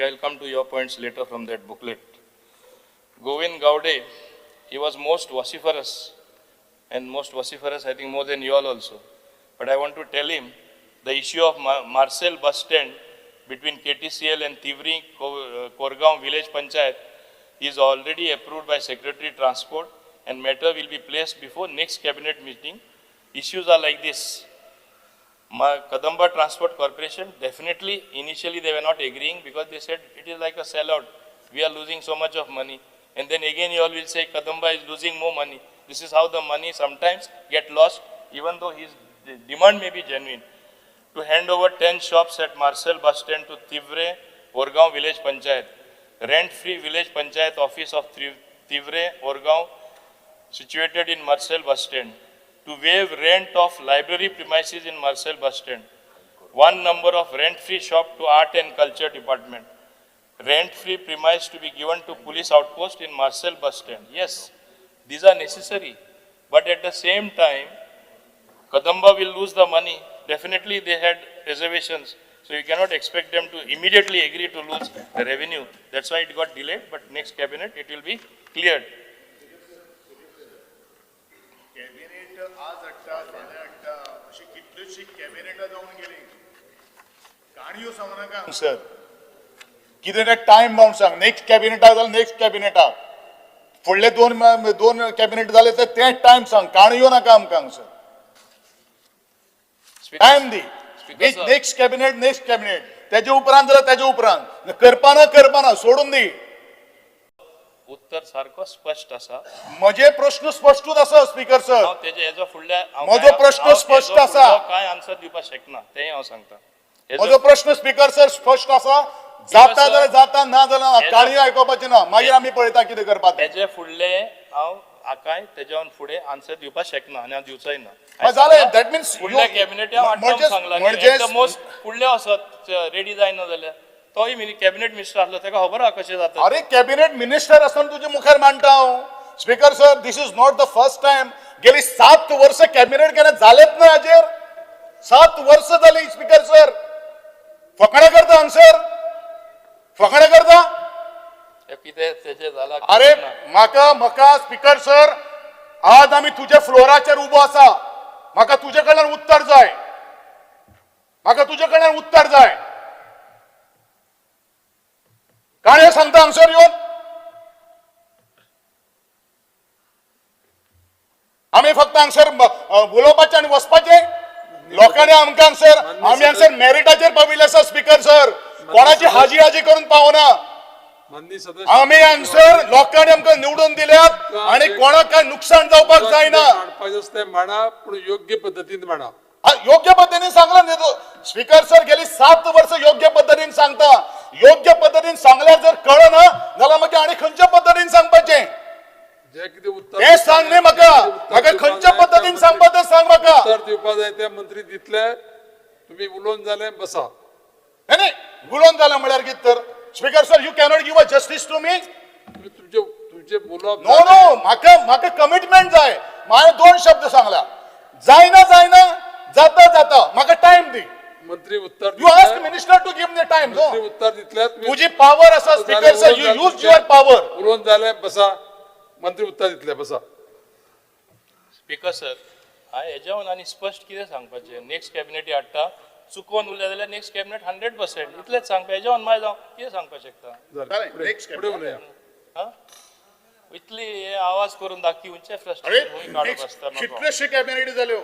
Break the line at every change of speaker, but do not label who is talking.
I will come to your points later from that booklet. Govind Gaude, he was most vociferous, and most vociferous I think more than you all also. But I want to tell him the issue of Marcel bus stand between KTCL and Tivri Korgaon village panchayat is already approved by Secretary Transport, and matter will be placed before next cabinet meeting. Issues are like this. Kadamba Transport Corporation, definitely initially they were not agreeing because they said it is like a sellout. We are losing so much of money. And then again you all will say Kadamba is losing more money. This is how the money sometimes get lost, even though his demand may be genuine. To hand over 10 shops at Marcel bus stand to Tivre, Orgaon village panchayat. Rent-free village panchayat office of Tivre, Orgaon, situated in Marcel bus stand. To waive rent of library premises in Marcel bus stand. 1 number of rent-free shop to Art and Culture Department. Rent-free premise to be given to police outpost in Marcel bus stand. Yes, these are necessary. But at the same time, Kadamba will lose the money. Definitely they had reservations. So you cannot expect them to immediately agree to lose the revenue. That's why it got delayed, but next cabinet it will be cleared.
Cabinet आज हाडटा फाल्यां हाडटा अशी कितलीशी कॅबिनेटां जावन गेली. काणयो सांगू नाका सर, कितें तें टायम बाउंड सांग. नेक्स्ट कॅबिनेटाक जाल्यार नेक्स्ट कॅबिनेटाक, फुडले दोन कॅबिनेट जाले तर तें टायम सांग. काणयो नाका आमकां हांगसर, टायम दी. नेक्स्ट कॅबिनेट, नेक्स्ट कॅबिनेट, तेजे उपरांत जाल्यार तेजे उपरांत, करपाना करपाना सोडून दी.
उत्तर सारको स्पश्ट आसा.
म्हजे प्रश्न स्पश्टूच आसा स्पीकर सर.
म्हजो
प्रश्न स्पश्ट आसा.
काय आन्सर दिवपाक शकना तेंय हांव सांगता.
म्हजो प्रश्न स्पीकर सर स्पश्ट आसा. जाता जाल्यार जाता, ना जाल्यार काणयो आयकुपाची ना. मागीर आमी पळयता कितें करपाक.
तेजे फुडले हांव आकाय तेज्यान फुडें आन्सर दिवपाक शकना आनी हांव दिवचोय ना.
जालें, that means
फुडल्या कॅबिनेट सांगला मोस्ट फुडले वचत रेडी जायना जाल्यार तोय कॅबिनेट मिनिस्टर आसलो ताका खबर आहा कशें जाता.
अरे कॅबिनेट मिनिस्टर आसतना तुजे मुखार मांडटा हांव. Speaker sir, this is not the first time. गेली 7 वर्सां कॅबिनेट केन्ना जालेच ना हाजेर. 7 वर्सां जाली स्पीकर सर. फकाणां करता हांगसर, फकाणां करता.
कितें तेजें जाला.
अरे म्हाका म्हाका स्पीकर सर, आज आमी तुज्या फ्लोराचेर उबो आसा. म्हाका तुजे कडल्यान उत्तर जाय. म्हाका तुजे कडल्यान उत्तर जाय. काणयो सांगता हांगसर येवन. आमी फक्त हांगसर उलोवपाचें आनी वचपाचें. लोकांनी आमकां हांगसर, आमी हांगसर मेरिटाचेर पाविल्ले आसा स्पीकर सर. कोणाची हाजी हाजी करून पावना. आमी हांगसर लोकांनी आमकां निवडून दिल्यात आनी कोणाक काय नुकसान जावपाक जायना.
मांडा, पूण योग्य पद्दतीन मांडा.
योग्य पद्दतीन सांगला न्ही स्पीकर सर. गेली 7 वर्सां योग्य पद्दतीन सांगता. योग्य पद्दतीन सांगल्यार जर कळना जाल्यार मागीर आनी खंयच्या पद्दतीन सांगपाचें तें सांग न्ही म्हाका. म्हाका खंयच्या पद्दतीन सांगपा तें सांग म्हाका.
उत्तर दिवपा जाय ते मंत्री दितले. तुमी उलोवन जालें बसा.
न्ही उलोवन जालें म्हळ्यार कितें तर speaker sir, you cannot give a justice to me.
तुमचे उलोवप
नो नो, म्हाका म्हाका कमिटमेंट जाय. हांवें 2 शब्द सांगला. जायना जायना, जाता जाता. म्हाका टायम दी.
मंत्री उत्तर
You ask minister to give me time.
मंत्री उत्तर दितले.
तुजी पावर आसा speaker sir, you use your power.
उलोवन जालें बसा. मंत्री उत्तर दितले बसा.
स्पीकर सर, हांवें हेज्यावन आनी स्पश्ट कितें सांगपाचें. नेक्स्ट कॅबिनेट हाडटा, चुकोवन उरलें जाल्यार नेक्स्ट कॅबिनेट 100% इतलेंच सांगपा. हेज्यावन मागीर हांव कितें सांगपाक शकता. इतली हे आवाज करून दाखी उंचे फ्रस्ट्रेशन काडप आसता.
कितलेशे कॅबिनेट जाल्यो.